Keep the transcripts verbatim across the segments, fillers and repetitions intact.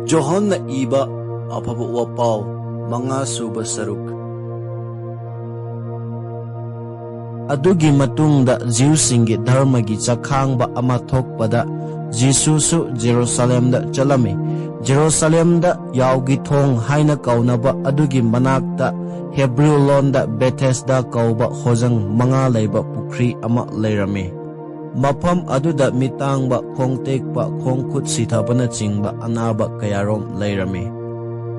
ꯖꯣꯍꯟꯅ ꯏꯕ ꯑꯐꯕ ꯋꯥꯄꯥꯎ, ꯃꯉꯥ ꯁꯨꯕ ꯁꯔꯨꯛ꯫ ꯑꯗꯨꯒꯤ ꯃꯇꯨꯡꯗ ꯖꯤꯎꯁꯤꯡꯒꯤ ꯙꯔꯃꯒꯤ ꯆꯈꯥꯡꯕ ꯑꯃ ꯊꯣꯛꯄꯗ, ꯖꯤꯁꯨꯁꯨ ꯖꯦꯔꯨꯁꯥꯂꯦꯝꯗ ꯆꯠꯂꯝꯃꯤ꯫ ꯖꯦꯔꯨꯁꯥꯂꯦꯝꯗ ꯌꯥꯎꯒꯤ ꯊꯣꯡ ꯍꯥꯏꯅ ꯀꯧꯅꯕ ꯑꯗꯨꯒꯤ ꯃꯅꯥꯛꯇ ꯍꯦꯕ꯭ꯔꯨ ꯂꯣꯟꯗ ꯕꯦꯊꯦꯁꯗꯥ ꯀꯧꯕ ꯍꯣꯖꯪ ꯃꯉꯥ ꯂꯩꯕ ꯄꯨꯈ꯭ꯔꯤ ꯑꯃ ꯂꯩꯔꯝꯃꯤ꯫ ꯃꯐꯝ ꯑꯗꯨꯗ ꯃꯤꯇꯥꯡꯕ, ꯈꯣꯡ ꯇꯦꯛꯄ, ꯈꯣꯡ ꯈꯨꯠ ꯁꯤꯊꯕꯅꯆꯤꯡꯕ ꯑꯅꯥꯕ ꯀꯌꯥꯔꯣꯝ ꯂꯩꯔꯝꯃꯤ꯫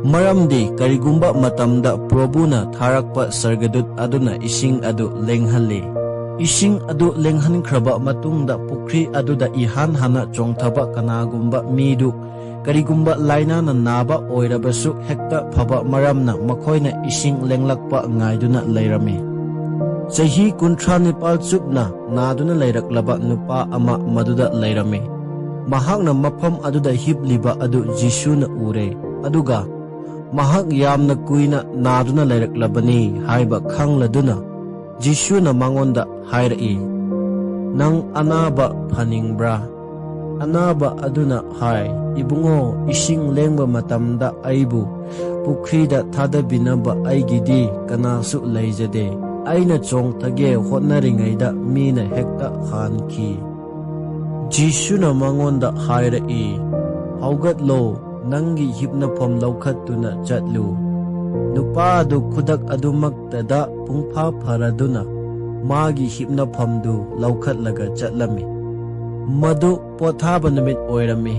ꯃꯔꯝꯗꯤ ꯀꯔꯤꯒꯨꯝꯕ ꯃꯇꯝꯗ ꯄ꯭ꯔꯚꯨꯅ ꯊꯥꯔꯛꯄ ꯁꯔꯒꯗꯨꯠ ꯑꯗꯨꯅ ꯏꯁꯤꯡ ꯑꯗꯨ ꯂꯦꯡꯍꯜꯂꯤ꯫ ꯏꯁꯤꯡ ꯑꯗꯨ ꯂꯦꯡꯍꯟꯈ꯭ꯔꯕ ꯃꯇꯨꯡꯗ, ꯄꯨꯈ꯭ꯔꯤ ꯑꯗꯨꯗ ꯏꯍꯥꯟ ꯍꯥꯟꯅ ꯆꯣꯡꯊꯕ ꯀꯅꯥꯒꯨꯝꯕ ꯃꯤꯗꯨ, ꯀꯔꯤꯒꯨꯝꯕ ꯂꯥꯏꯅꯥꯅ ꯅꯥꯕ ꯑꯣꯏꯔꯕꯁꯨ, ꯍꯦꯛꯇ ꯐꯕ, ꯃꯔꯝꯅ ꯃꯈꯣꯏꯅ ꯏꯁꯤꯡ ꯂꯦꯡꯂꯛꯄ ꯉꯥꯏꯗꯨꯅ ꯂꯩꯔꯝꯃꯤ꯫ ꯆꯍꯤ ꯀꯨꯟꯊ꯭ꯔꯥ ꯅꯤꯄꯥꯜ ꯆꯨꯞꯅ ꯅꯥꯗꯨꯅ ꯂꯩꯔꯛꯂꯕ ꯅꯨꯄꯥ ꯑꯃ ꯃꯗꯨꯗ ꯂꯩꯔꯝꯃꯤ꯫ ꯃꯍꯥꯛꯅ ꯃꯐꯝ ꯑꯗꯨꯗ ꯍꯤꯞꯂꯤꯕ ꯑꯗꯨ ꯖꯤꯁꯨꯅ ꯎꯔꯦ, ꯑꯗꯨꯒ ꯃꯍꯥꯛ ꯌꯥꯝꯅ ꯀꯨꯏꯅ ꯅꯥꯗꯨꯅ ꯂꯩꯔꯛꯂꯕꯅꯤ ꯍꯥꯏꯕ ꯈꯪꯂꯗꯨꯅ, ꯖꯤꯁꯨꯅ ꯃꯉꯣꯟꯗ ꯍꯥꯏꯔꯛꯏ, "ꯅꯪ ꯑꯅꯥꯕ ꯐꯅꯤꯡꯕ꯭ꯔꯥ?" ꯑꯅꯥꯕ ꯑꯗꯨꯅ ꯍꯥꯏ, "ꯏꯕꯨꯡꯉꯣ, ꯏꯁꯤꯡ ꯂꯦꯡꯕ ꯃꯇꯝꯗ ꯑꯩꯕꯨ ꯄꯨꯈ꯭ꯔꯤꯗ ꯊꯥꯗꯕꯤꯅꯕ ꯑꯩꯒꯤꯗꯤ ꯀꯅꯥꯁꯨ ꯂꯩꯖꯗꯦ꯫ ꯑꯩꯅ ꯆꯣꯡꯊꯒꯦ ꯍꯣꯠꯅꯔꯤꯉꯩꯗ ꯃꯤꯅ ꯍꯦꯛꯇ ꯍꯥꯟꯈꯤ꯫" ꯖꯤꯁꯨꯅ ꯃꯉꯣꯟꯗ ꯍꯥꯏꯔꯛꯏ, "ꯍꯧꯒꯠꯂꯣ, ꯅꯪꯒꯤ ꯍꯤꯞꯅꯐꯝ ꯂꯧꯈꯠꯇꯨꯅ ꯆꯠꯂꯨ꯫" ꯅꯨꯄꯥ ꯑꯗꯨ ꯈꯨꯗꯛ ꯑꯗꯨꯃꯛꯇꯗ ꯄꯨꯡꯐꯥ ꯐꯔꯗꯨꯅ ꯃꯥꯒꯤ ꯍꯤꯞꯅꯐꯝꯗꯨ ꯂꯧꯈꯠꯂꯒ ꯆꯠꯂꯝꯃꯤ꯫ ꯃꯗꯨ ꯄꯣꯊꯥꯕ ꯅꯨꯃꯤꯠ ꯑꯣꯏꯔꯝꯃꯤ꯫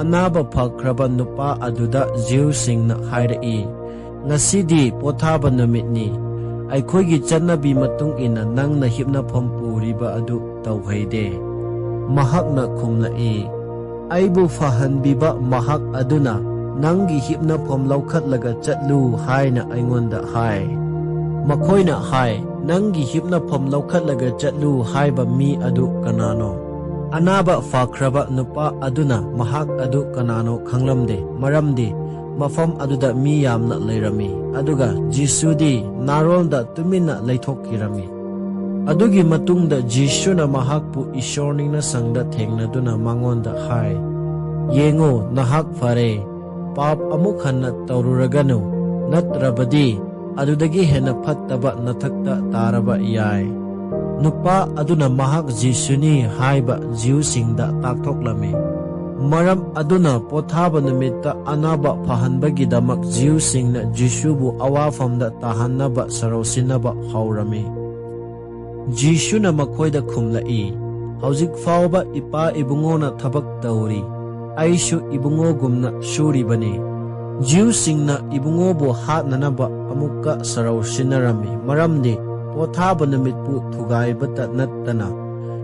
ꯑꯅꯥꯕ ꯐꯈ꯭ꯔꯕ ꯅꯨꯄꯥ ꯑꯗꯨꯗ ꯖꯤꯎꯁꯤꯡꯅ ꯍꯥꯏꯔꯛꯏ, "ꯉꯁꯤꯗꯤ ꯄꯣꯊꯥꯕ ꯅꯨꯃꯤꯠꯅꯤ꯫ ꯑꯩꯈꯣꯏꯒꯤ ꯆꯠꯅꯕꯤ ꯃꯇꯨꯡ ꯏꯟꯅ ꯅꯪꯅ ꯍꯤꯞꯅꯐꯝ ꯄꯨꯔꯤꯕ ꯑꯗꯨ ꯇꯧꯍꯩꯗꯦ꯫" ꯃꯍꯥꯛꯅ ꯈꯨꯝꯂꯛꯏ, "ꯑꯩꯕꯨ ꯐꯍꯟꯕꯤꯕ ꯃꯍꯥꯛ ꯑꯗꯨꯅ, 'ꯅꯪꯒꯤ ꯍꯤꯞꯅꯐꯝ ꯂꯧꯈꯠꯂꯒ ꯆꯠꯂꯨ' ꯍꯥꯏꯅ ꯑꯩꯉꯣꯟꯗ ꯍꯥꯏ꯫" ꯃꯈꯣꯏꯅ ꯍꯥꯏ, "ꯅꯪꯒꯤ ꯍꯤꯞꯅꯐꯝ ꯂꯧꯈꯠꯂꯒ ꯆꯠꯂꯨ ꯍꯥꯏꯕ ꯃꯤ ꯑꯗꯨ ꯀꯅꯥꯅꯣ?" ꯑꯅꯥꯕ ꯐꯈ꯭ꯔꯕ ꯅꯨꯄꯥ ꯑꯗꯨꯅ ꯃꯍꯥꯛ ꯑꯗꯨ ꯀꯅꯥꯅꯣ ꯈꯪꯂꯝꯗꯦ, ꯃꯔꯝꯗꯤ ꯃꯐꯝ ꯑꯗꯨꯗ ꯃꯤ ꯌꯥꯝꯅ ꯂꯩꯔꯝꯃꯤ, ꯑꯗꯨꯒ ꯖꯤꯁꯨꯗꯤ ꯅꯥꯔꯣꯜꯗ ꯇꯨꯃꯤꯟꯅ ꯂꯩꯊꯣꯛꯈꯤꯔꯝꯃꯤ꯫ ꯑꯗꯨꯒꯤ ꯃꯇꯨꯡꯗ ꯖꯤꯁꯨꯅ ꯃꯍꯥꯛꯄꯨ ꯏꯁꯣꯔ ꯅꯤꯡꯅꯁꯪꯗ ꯊꯦꯡꯅꯗꯨꯅ ꯃꯉꯣꯟꯗ ꯍꯥꯏ, "ꯌꯦꯡꯉꯨ, ꯅꯍꯥꯛ ꯐꯔꯦ, ꯄꯥꯞ ꯑꯃꯨꯛ ꯍꯟꯅ ꯇꯧꯔꯨꯔꯒꯅꯨ, ꯅꯠꯇ꯭ꯔꯕꯗꯤ ꯑꯗꯨꯗꯒꯤ ꯍꯦꯟꯅ ꯐꯠꯇꯕ ꯅꯊꯛꯇ ꯇꯥꯔꯕ ꯌꯥꯏ"꯫ ꯅꯨꯄꯥ ꯑꯗꯨꯅ ꯃꯍꯥꯛ ꯖꯤꯁꯨꯅꯤ ꯍꯥꯏꯕ ꯖꯤꯎꯁꯤꯡꯗ ꯇꯥꯛꯊꯣꯛꯂꯝꯃꯤ꯫ ꯃꯔꯝ ꯑꯗꯨꯅ ꯄꯣꯊꯥꯕ ꯅꯨꯃꯤꯠꯇ ꯑꯅꯥꯕ ꯐꯍꯟꯕꯒꯤꯗꯃꯛ ꯖꯤꯎꯁꯤꯡꯅ ꯖꯤꯁꯨꯕꯨ ꯑꯋꯥꯐꯝꯗ ꯇꯥꯍꯟꯅꯕ ꯁꯔꯧꯁꯤꯟꯅꯕ ꯍꯧꯔꯝꯃꯤ꯫ ꯖꯤꯁꯨꯅ ꯃꯈꯣꯏꯗ ꯈꯨꯝꯂꯛꯏ, "ꯍꯧꯖꯤꯛ ꯐꯥꯎꯕ ꯏꯄꯥ ꯏꯕꯨꯡꯉꯣꯅ ꯊꯕꯛ ꯇꯧꯔꯤ, ꯑꯩꯁꯨ ꯏꯕꯨꯡꯉꯣꯒꯨꯝꯅ ꯁꯨꯔꯤꯕꯅꯤ"꯫ ꯖꯤꯎꯁꯤꯡꯅ ꯏꯕꯨꯡꯉꯣꯕꯨ ꯍꯥꯠꯅꯅꯕ ꯑꯃꯨꯛꯀ ꯁꯔꯧ ꯁꯤꯟꯅꯔꯝꯃꯤ, ꯃꯔꯝꯗꯤ ꯄꯣꯊꯥꯕ ꯅꯨꯃꯤꯠꯄꯨ ꯊꯨꯒꯥꯏꯕꯇ ꯅꯠꯇꯅ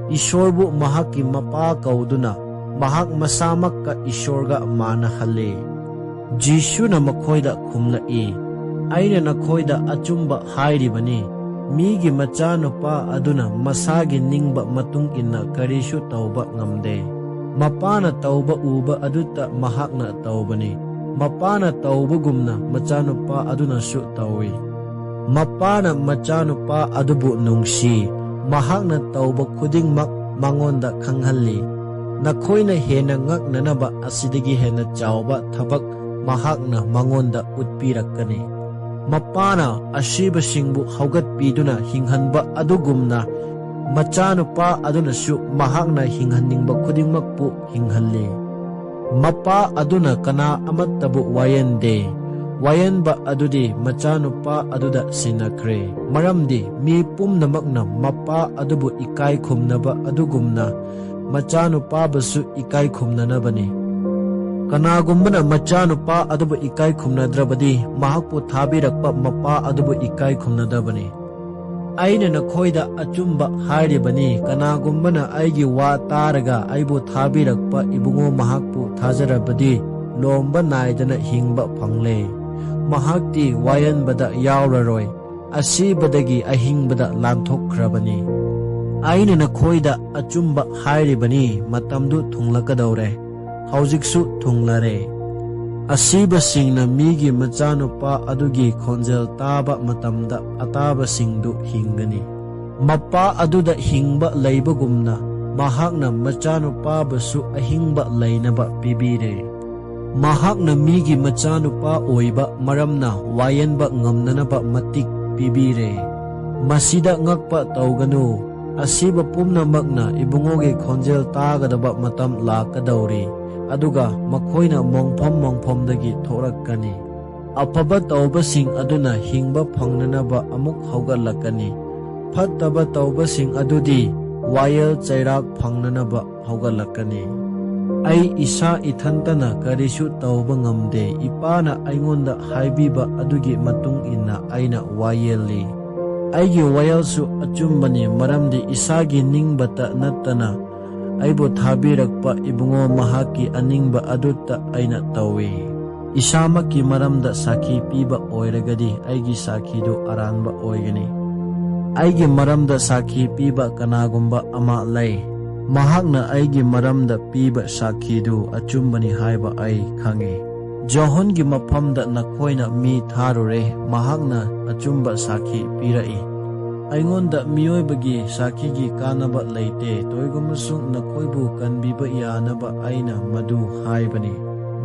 ꯏꯁꯣꯔꯕꯨ ꯃꯍꯥꯛꯀꯤ ꯃꯄꯥ ꯀꯧꯗꯨꯅ ꯃꯍꯥꯛ ꯃꯁꯥꯃꯛꯀ ꯏꯁꯣꯔꯒ ꯃꯥꯟꯅꯍꯜꯂꯤ꯫ ꯖꯤꯁꯨꯅ ꯃꯈꯣꯏꯗ ꯈꯨꯝꯂꯛꯏ, "ꯑꯩꯅ ꯅꯈꯣꯏꯗ ꯑꯆꯨꯝꯕ ꯍꯥꯏꯔꯤꯕꯅꯤ, ꯃꯤꯒꯤ ꯃꯆꯥꯅꯨꯄꯥ ꯑꯗꯨꯅ ꯃꯁꯥꯒꯤ ꯅꯤꯡꯕ ꯃꯇꯨꯡ ꯏꯟꯅ ꯀꯔꯤꯁꯨ ꯇꯧꯕ ꯉꯝꯗꯦ꯫ ꯃꯄꯥꯅ ꯇꯧꯕ ꯎꯕ ꯑꯗꯨꯇ ꯃꯍꯥꯛꯅ ꯇꯧꯕꯅꯤ꯫ ꯃꯄꯥꯅ ꯇꯧꯕꯒꯨꯝꯅ ꯃꯆꯥꯅꯨꯄꯥ ꯑꯗꯨꯅꯁꯨ ꯇꯧꯏ꯫ ꯃꯄꯥꯅ ꯃꯆꯥꯅꯨꯄꯥ ꯑꯗꯨꯕꯨ ꯅꯨꯡꯁꯤ, ꯃꯍꯥꯛꯅ ꯇꯧꯕ ꯈꯨꯗꯤꯡꯃꯛ ꯃꯉꯣꯟꯗ ꯈꯪꯍꯜꯂꯤ꯫ ꯅꯈꯣꯏꯅ ꯍꯦꯟꯅ ꯉꯛꯅꯅꯕ ꯑꯁꯤꯗꯒꯤ ꯍꯦꯟꯅ ꯆꯥꯎꯕ ꯊꯕꯛ ꯃꯍꯥꯛꯅ ꯃꯉꯣꯟꯗ ꯎꯠꯄꯤꯔꯛꯀꯅꯤ"꯫ ꯃꯄꯥꯅ ꯑꯁꯤꯕꯁꯤꯡꯕꯨ ꯍꯧꯒꯠꯄꯤꯗꯨꯅ ꯍꯤꯡꯍꯟꯕ ꯑꯗꯨꯒꯨꯝꯅ, ꯃꯆꯥꯅꯨꯄꯥ ꯑꯗꯨꯅꯁꯨ ꯃꯍꯥꯛꯅ ꯍꯤꯡꯍꯟꯅꯤꯡꯕ ꯈꯨꯗꯤꯡꯃꯛꯄꯨ ꯍꯤꯡꯍꯜꯂꯤ꯫ ꯃꯄꯥ ꯑꯗꯨꯅ ꯀꯅꯥ ꯑꯃꯠꯇꯕꯨ ꯋꯥꯌꯦꯟꯗꯦ꯫ ꯋꯥꯌꯦꯟꯕ ꯑꯗꯨꯗꯤ ꯃꯆꯥꯅꯨꯄꯥ ꯑꯗꯨꯗ ꯁꯤꯟꯅꯈ꯭ꯔꯦ, ꯃꯔꯝꯗꯤ ꯃꯤ ꯄꯨꯝꯅꯃꯛꯅ ꯃꯄꯥ ꯑꯗꯨꯕꯨ ꯏꯀꯥꯏ ꯈꯨꯝꯅꯕ ꯑꯗꯨꯒꯨꯝꯅ ꯃꯆꯥꯅꯨꯄꯥꯕꯨꯁꯨ ꯏꯀꯥꯏ ꯈꯨꯝꯅꯅꯕꯅꯤ꯫ ꯀꯅꯥꯒꯨꯝꯕꯅ ꯃꯆꯥꯅꯨꯄꯥ ꯑꯗꯨꯕꯨ ꯏꯀꯥꯏ ꯈꯨꯝꯅꯗ꯭ꯔꯕꯗꯤ ꯃꯍꯥꯛꯄꯨ ꯊꯥꯕꯤꯔꯛꯄ ꯃꯄꯥ ꯑꯗꯨꯕꯨ ꯏꯀꯥꯏ ꯈꯨꯝꯅꯗꯕꯅꯤ꯫ ꯑꯩꯅ ꯅꯈꯣꯏꯗ ꯑꯆꯨꯝꯕ ꯍꯥꯏꯔꯤꯕꯅꯤ, ꯀꯅꯥꯒꯨꯝꯕꯅ ꯑꯩꯒꯤ ꯋꯥ ꯇꯥꯔꯒ ꯑꯩꯕꯨ ꯊꯥꯕꯤꯔꯛꯄ ꯏꯕꯨꯡꯉꯣ ꯃꯍꯥꯛꯄꯨ ꯊꯥꯖꯔꯕꯗꯤ ꯂꯣꯝꯕ ꯅꯥꯏꯗꯅ ꯍꯤꯡꯕ ꯐꯪꯂꯦ꯫ ꯃꯍꯥꯛꯇꯤ ꯋꯥꯌꯦꯟꯕꯗ ꯌꯥꯎꯔꯔꯣꯏ, ꯑꯁꯤꯕꯗꯒꯤ ꯑꯍꯤꯡꯕꯗ ꯂꯥꯟꯊꯣꯛꯈ꯭ꯔꯕꯅꯤ꯫ ꯑꯩꯅ ꯅꯈꯣꯏꯗ ꯑꯆꯨꯝꯕ ꯍꯥꯏꯔꯤꯕꯅꯤ, ꯃꯇꯝꯗꯨ ꯊꯨꯡꯂꯀꯗꯧꯔꯦ, ꯍꯧꯖꯤꯛꯁꯨ ꯊꯨꯡꯂꯔꯦ꯫ ꯑꯁꯤꯕꯁꯤꯡꯅ ꯃꯤꯒꯤ ꯃꯆꯥꯅꯨꯄꯥ ꯑꯗꯨꯒꯤ ꯈꯣꯟꯖꯦꯜ ꯇꯥꯕ ꯃꯇꯝꯗ ꯑꯇꯥꯕꯁꯤꯡꯗꯨ ꯍꯤꯡꯒꯅꯤ꯫ ꯃꯄꯥ ꯑꯗꯨꯗ ꯍꯤꯡꯕ ꯂꯩꯕꯒꯨꯝꯅ ꯃꯍꯥꯛꯅ ꯃꯆꯥꯅꯨꯄꯥꯕꯨꯁꯨ ꯑꯍꯤꯡꯕ ꯂꯩꯅꯕ ꯄꯤꯕꯤꯔꯦ꯫ ꯃꯍꯥꯛꯅ ꯃꯤꯒꯤ ꯃꯆꯥꯅꯨꯄꯥ ꯑꯣꯏꯕ ꯃꯔꯝꯅ ꯋꯥꯌꯦꯟꯕ ꯉꯝꯅꯅꯕ ꯃꯇꯤꯛ ꯄꯤꯕꯤꯔꯦ꯫ ꯃꯁꯤꯗ ꯉꯛꯄ ꯇꯧꯒꯅꯨ꯫ ꯑꯁꯤꯕ ꯄꯨꯝꯅꯃꯛꯅ ꯏꯕꯨꯡꯉꯣꯒꯤ ꯈꯣꯟꯖꯦꯜ ꯇꯥꯒꯗꯕ ꯃꯇꯝ ꯂꯥꯛꯀꯗꯧꯔꯤ, ꯑꯗꯨꯒ ꯃꯈꯣꯏꯅ ꯃꯣꯡꯐꯝ ꯃꯣꯡꯐꯝꯗꯒꯤ ꯊꯣꯔꯛꯀꯅꯤ꯫ ꯑꯐꯕ ꯇꯧꯕꯁꯤꯡ ꯑꯗꯨꯅ ꯍꯤꯡꯕ ꯐꯪꯅꯅꯕ ꯑꯃꯨꯛ ꯍꯧꯒꯠꯂꯛꯀꯅꯤ꯫ ꯐꯠꯇꯕ ꯇꯧꯕꯁꯤꯡ ꯑꯗꯨꯗꯤ ꯋꯥꯌꯦꯜ ꯆꯩꯔꯥꯛ ꯐꯪꯅꯅꯕ ꯍꯧꯒꯠꯂꯛꯀꯅꯤ꯫ ꯑꯩ ꯏꯁꯥ ꯏꯊꯟꯇꯅ ꯀꯔꯤꯁꯨ ꯇꯧꯕ ꯉꯝꯗꯦ꯫ ꯏꯄꯥꯅ ꯑꯩꯉꯣꯟꯗ ꯍꯥꯏꯕꯤꯕ ꯑꯗꯨꯒꯤ ꯃꯇꯨꯡ ꯏꯟꯅ ꯑꯩꯅ ꯋꯥꯌꯦꯜꯂꯤ꯫ ꯑꯩꯒꯤ ꯋꯥꯌꯦꯜꯁꯨ ꯑꯆꯨꯝꯕꯅꯤ, ꯃꯔꯝꯗꯤ ꯏꯁꯥꯒꯤ ꯅꯤꯡꯕꯇ ꯅꯠꯇꯅ ꯑꯩꯕꯨ ꯊꯥꯕꯤꯔꯛꯄ ꯏꯕꯨꯡꯉꯣ ꯃꯍꯥꯛꯀꯤ ꯑꯅꯤꯡꯕ ꯑꯗꯨꯇ ꯑꯩꯅ ꯇꯧꯏ꯫ ꯏꯁꯥꯃꯛꯀꯤ ꯃꯔꯝꯗ ꯁꯥꯈꯤ ꯄꯤꯕ ꯑꯣꯏꯔꯒꯗꯤ ꯑꯩꯒꯤ ꯁꯥꯈꯤꯗꯨ ꯑꯔꯥꯟꯕ ꯑꯣꯏꯒꯅꯤ꯫ ꯑꯩꯒꯤ ꯃꯔꯝꯗ ꯁꯥꯈꯤ ꯄꯤꯕ ꯀꯅꯥꯒꯨꯝꯕ ꯑꯃ ꯂꯩ꯫ ꯃꯍꯥꯛꯅ ꯑꯩꯒꯤ ꯃꯔꯝꯗ ꯄꯤꯕ ꯁꯥꯈꯤꯗꯨ ꯑꯆꯨꯝꯕꯅꯤ ꯍꯥꯏꯕ ꯑꯩ ꯈꯪꯏ꯫ ꯖꯣꯍꯟꯒꯤ ꯃꯐꯝꯗ ꯅꯈꯣꯏꯅ ꯃꯤ ꯊꯥꯔꯨꯔꯦ, ꯃꯍꯥꯛꯅ ꯑꯆꯨꯝꯕ ꯁꯥꯈꯤ ꯄꯤꯔꯛꯏ꯫ ꯑꯩꯉꯣꯟꯗ ꯃꯤꯑꯣꯏꯕꯒꯤ ꯁꯥꯈꯤꯒꯤ ꯀꯥꯟꯅꯕ ꯂꯩꯇꯦ, ꯇꯣꯏꯒꯨꯝꯕꯁꯨ ꯅꯈꯣꯏꯕꯨ ꯀꯟꯕꯤꯕ ꯌꯥꯅꯕ ꯑꯩꯅ ꯃꯗꯨ ꯍꯥꯏꯕꯅꯤ꯫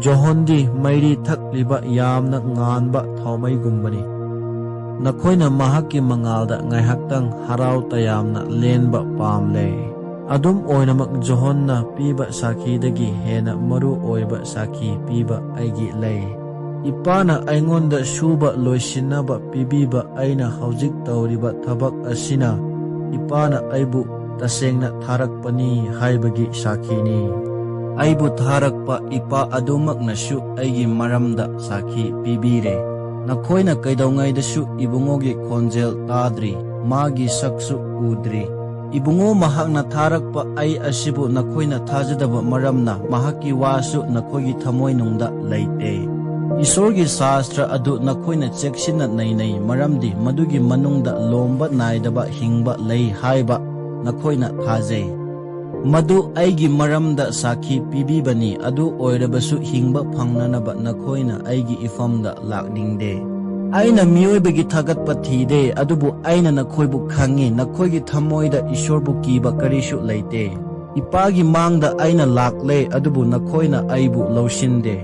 ꯖꯣꯍꯟꯗꯤ ꯃꯩꯔꯤ ꯊꯛꯂꯤꯕ ꯌꯥꯝꯅ ꯉꯥꯟꯕ ꯊꯥꯎꯃꯩꯒꯨꯝꯕꯅꯤ꯫ ꯅꯈꯣꯏꯅ ꯃꯍꯥꯛꯀꯤ ꯃꯉꯥꯜꯗ ꯉꯥꯏꯍꯥꯛꯇꯪ ꯍꯔꯥꯎ ꯇꯌꯥꯝꯅ ꯂꯦꯟꯕ ꯄꯥꯝꯂꯦ꯫ ꯑꯗꯨꯝ ꯑꯣꯏꯅꯃꯛ, ꯖꯣꯍꯟꯅ ꯄꯤꯕ ꯁꯥꯈꯤꯗꯒꯤ ꯍꯦꯟꯅ ꯃꯔꯨ ꯑꯣꯏꯕ ꯁꯥꯈꯤ ꯄꯤꯕ ꯑꯩꯒꯤ ꯂꯩ꯫ ꯏꯄꯥꯅ ꯑꯩꯉꯣꯟꯗ ꯁꯨꯕ ꯂꯣꯏꯁꯤꯟꯅꯕ ꯄꯤꯕꯤꯕ ꯑꯩꯅ ꯍꯧꯖꯤꯛ ꯇꯧꯔꯤꯕ ꯊꯕꯛ ꯑꯁꯤꯅ ꯏꯄꯥꯅ ꯑꯩꯕꯨ ꯇꯁꯦꯡꯅ ꯊꯥꯔꯛꯄꯅꯤ ꯍꯥꯏꯕꯒꯤ ꯁꯥꯈꯤꯅꯤ꯫ ꯑꯩꯕꯨ ꯊꯥꯔꯛꯄ ꯏꯄꯥ ꯑꯗꯨꯃꯛꯅꯁꯨ ꯑꯩꯒꯤ ꯃꯔꯝꯗ ꯁꯥꯈꯤ ꯄꯤꯕꯤꯔꯦ꯫ ꯅꯈꯣꯏꯅ ꯀꯩꯗꯧꯉꯩꯗꯁꯨ ꯏꯕꯨꯡꯉꯣꯒꯤ ꯈꯣꯟꯖꯦꯜ ꯇꯥꯗ꯭ꯔꯤ, ꯃꯥꯒꯤ ꯁꯛꯁꯨ ꯎꯗ꯭ꯔꯤ꯫ ꯏꯕꯨꯡꯉꯣ ꯃꯍꯥꯛꯅ ꯊꯥꯔꯛꯄ ꯑꯩ ꯑꯁꯤꯕꯨ ꯅꯈꯣꯏꯅ ꯊꯥꯖꯗꯕ ꯃꯔꯝꯅ ꯃꯍꯥꯛꯀꯤ ꯋꯥꯁꯨ ꯅꯈꯣꯏꯒꯤ ꯊꯃꯣꯏꯅꯨꯡꯗ ꯂꯩꯇꯦ꯫ ꯏꯁꯣꯔꯒꯤ ꯁꯥꯁꯇ꯭ꯔ ꯑꯗꯨ ꯅꯈꯣꯏꯅ ꯆꯦꯛꯁꯤꯟꯅ ꯅꯩꯅꯩ, ꯃꯔꯝꯗꯤ ꯃꯗꯨꯒꯤ ꯃꯅꯨꯡꯗ ꯂꯣꯝꯕ ꯅꯥꯏꯗꯕ ꯍꯤꯡꯕ ꯂꯩ ꯍꯥꯏꯕ ꯅꯈꯣꯏꯅ ꯊꯥꯖꯩ꯫ ꯃꯗꯨ ꯑꯩꯒꯤ ꯃꯔꯝꯗ ꯁꯥꯈꯤ ꯄꯤꯕꯤꯕꯅꯤ, ꯑꯗꯨ ꯑꯣꯏꯔꯕꯁꯨ ꯍꯤꯡꯕ ꯐꯪꯅꯅꯕ ꯅꯈꯣꯏꯅ ꯑꯩꯒꯤ ꯏꯐꯝꯗ ꯂꯥꯛꯅꯤꯡꯗꯦ꯫ ꯑꯩꯅ ꯃꯤꯑꯣꯏꯕꯒꯤ ꯊꯥꯒꯠꯄ ꯊꯤꯗꯦ, ꯑꯗꯨꯕꯨ ꯑꯩꯅ ꯅꯈꯣꯏꯕꯨ ꯈꯪꯉꯤ, ꯅꯈꯣꯏꯒꯤ ꯊꯃꯣꯏꯗ ꯏꯁꯣꯔꯕꯨ ꯀꯤꯕ ꯀꯔꯤꯁꯨ ꯂꯩꯇꯦ꯫ ꯏꯄꯥꯒꯤ ꯃꯥꯡꯗ ꯑꯩꯅ ꯂꯥꯛꯂꯦ, ꯑꯗꯨꯕꯨ ꯅꯈꯣꯏꯅ ꯑꯩꯕꯨ ꯂꯧꯁꯤꯟꯗꯦ꯫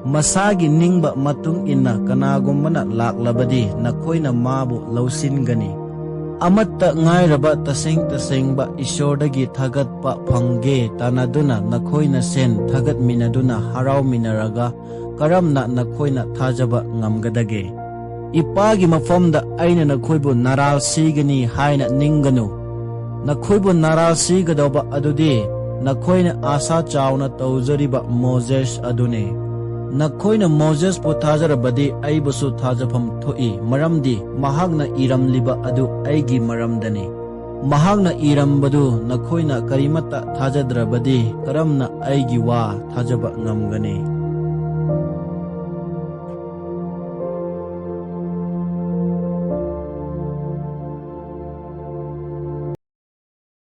ꯃꯁꯥꯒꯤ ꯅꯤꯡꯕ ꯃꯇꯨꯡ ꯏꯟꯅ ꯀꯅꯥꯒꯨꯝꯕꯅ ꯂꯥꯛꯂꯕꯗꯤ ꯅꯈꯣꯏꯅ ꯃꯥꯕꯨ ꯂꯧꯁꯤꯟꯒꯅꯤ꯫ ꯑꯃꯠꯇ ꯉꯥꯏꯔꯕ ꯇꯁꯦꯡ ꯇꯁꯦꯡꯕ ꯏꯁꯣꯔꯗꯒꯤ ꯊꯥꯒꯠꯄ ꯐꯪꯒꯦ ꯇꯥꯟꯅꯗꯨꯅ ꯅꯈꯣꯏꯅ ꯁꯦꯟ ꯊꯥꯒꯠꯃꯤꯟꯅꯗꯨꯅ ꯍꯔꯥꯎꯃꯤꯟꯅꯔꯒ ꯀꯔꯝꯅ ꯅꯈꯣꯏꯅ ꯊꯥꯖꯕ ꯉꯝꯒꯗꯒꯦ? ꯏꯄꯥꯒꯤ ꯃꯐꯝꯗ ꯑꯩꯅ ꯅꯈꯣꯏꯕꯨ ꯅꯔꯥꯜ ꯁꯤꯒꯅꯤ ꯍꯥꯏꯅ ꯅꯤꯡꯒꯅꯨ꯫ ꯅꯈꯣꯏꯕꯨ ꯅꯔꯥꯜ ꯁꯤꯒꯗꯧꯕ ꯑꯗꯨꯗꯤ ꯅꯈꯣꯏꯅ ꯑꯥꯁꯥ ꯆꯥꯎꯅ ꯇꯧꯖꯔꯤꯕ ꯃꯣꯖꯦꯁ ꯑꯗꯨꯅꯤ꯫ ꯅꯈꯣꯏꯅ ꯃꯣꯖꯦꯁꯄꯨ ꯊꯥꯖꯔꯕꯗꯤ ꯑꯩꯕꯨꯁꯨ ꯊꯥꯖꯐꯝ ꯊꯣꯛꯏ, ꯃꯔꯝꯗꯤ ꯃꯍꯥꯛꯅ ꯏꯔꯝꯂꯤꯕ ꯑꯗꯨ ꯑꯩꯒꯤ ꯃꯔꯝꯗꯅꯤ꯫ ꯃꯍꯥꯛꯅ ꯏꯔꯝꯕꯗꯨ ꯅꯈꯣꯏꯅ ꯀꯔꯤꯃꯠꯇ ꯊꯥꯖꯗ꯭ꯔꯕꯗꯤ ꯀꯔꯝꯅ ꯑꯩꯒꯤ ꯋꯥ ꯊꯥꯖꯕ ꯉꯝꯒꯅꯤ?